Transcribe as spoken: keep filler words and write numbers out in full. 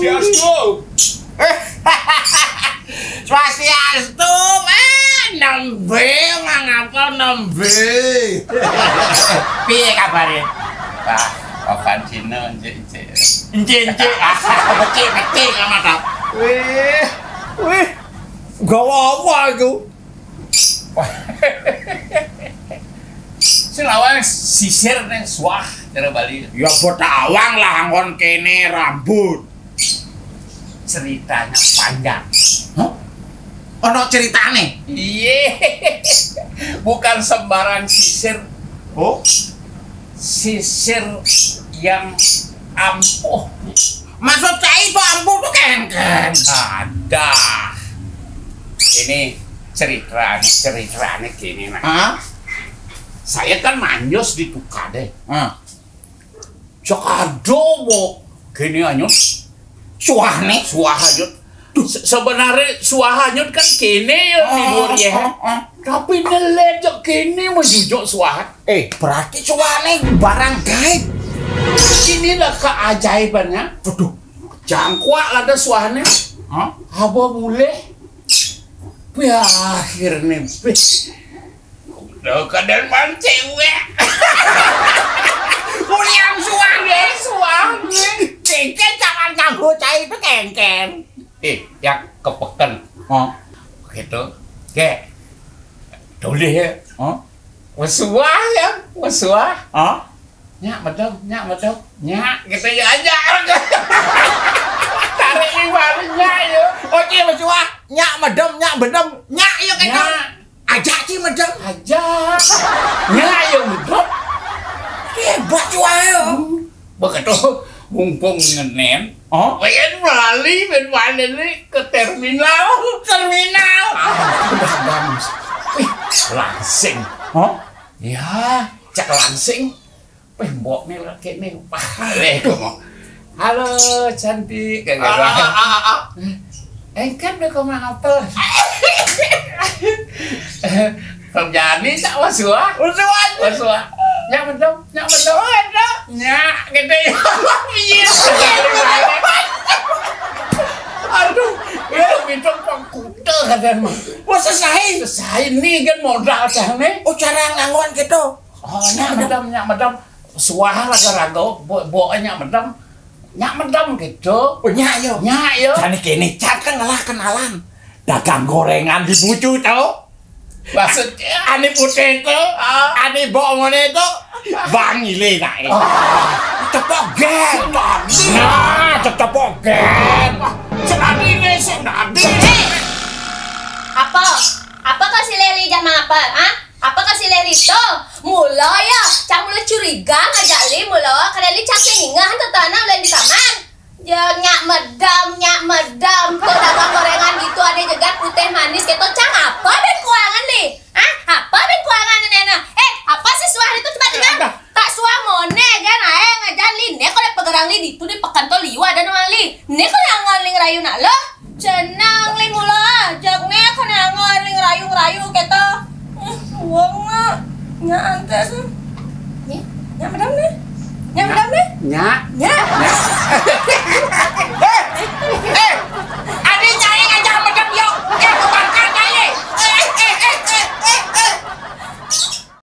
Swastiastu. Swastiastu, eh, nembe, mangapa nembe? Piye kabare? Wah, papan dina, encik-encik. Encik-encik, ah, becik-becik amat, ah. Wih, wih, gawa apa aku? Sing lawang sisir ning suah, cara Bali. Ya, bot awang lah, anggon kene rambut. Ceritanya panjang. Hah? Ono ceritane? Iye. Bukan sembarang sisir. Oh? Sisir yang ampuh. Maksud saya itu ampuh tuh kengken. Ada. Ini ceritanya, ceritanya gini, nah. Hah? Saya kan manyus di tukade. Hah? Cak ada, bo. Gini anyut. Suahne? Suah anyut. Duh, se-, sebenarnya suah anyut kan kene ya di luar ya. Ah, ah, ah. Tapi nelet cak kene menjujuk suah. Eh, berarti suahne barang gaib. Inilah keajaibannya. Waduh. Jangkuak ada suahne. Hah? Apa boleh? Ya, akhirnya, beh. Lho, kadang mancing, weh. Kuliang suah, nggih, suah, nggih. Cengkeh jangan kanggo cai itu kengken. Eh, yang kepeken. Oh. Begitu. Oke. Tulis ya. Oh. Wes suah ya, wes suah. Oh. Nyak medem, nyak medem, nyak gitu ya aja. Tarik iwal nyak ya. Oke, wes suah. Nyak medem, nyak bedem, nyak ya kena. Nyak. Aja ci medem. Aja. Nyak ya medem. Hebat suah ya. Hmm. Begitu mumpung ngenen. Oh? Pengen melali, pengen panen nih ke terminal. Terminal. Ah, udah bagus. Wih, langsing. Oh? Ya, cek langsing. Wih, mbok nih lagi nih. Wah, leh, ngomong. Halo, cantik. Kayak gitu. Ah, ah, ah, ah. Eh, kan udah kau apel. Kerjaan ini tak wasuah. Wasuah. Wasuah. Nyak medem, nyak medem. Nyak, gitu ya. Iya. Aduh, itu, itu pengkuda kadang mah. Wah, selesai. Selesai nih kan modal cah nih. Oh, cara ngangguan gitu. Oh, nyak medem, nyak medem. Suah raga-raga, bo-, bo-, nyak medem. Nyak medem gitu. Oh, nyak yo. Nyak yo. Jane kene cak kan ngelah kenalan. Dagang gorengan di bucu to. Maksudnya? Ane putih to, ah, ane mbok ngene to. Bang ile nak. Ah. Cepok gen. Nah, cepok gen. Senadine, senadine. Apa? Apa kau si Leri zaman apa? Hah? Apa kau si Leri to? Mula ya, cang mula curiga ngajak li mula, kada li cang sing ningah to tanah ulai di kamar. Ya, nyak medem, nyak medem. Tuh dagang gorengan gitu, ada jegat putih manis gitu. Cang apa ben kuangan li? Hah? Apa ben kuangan ini, nah? Eh, apa sih suah itu? Coba dengar. Ada. Tak suah mone kan, ae ngajar li. Nek kalau pegerang li itu di pekan to liu ada nama li. Nek kalau angon li ngerayu nak lo. Jenang li mula, jak nek kalau angon li ngerayu-ngerayu gitu. Eh, uang nak. Nyak antes. Nih, nyak medem nih. Nyak medem nih. Nyak. Nyak. Nyak.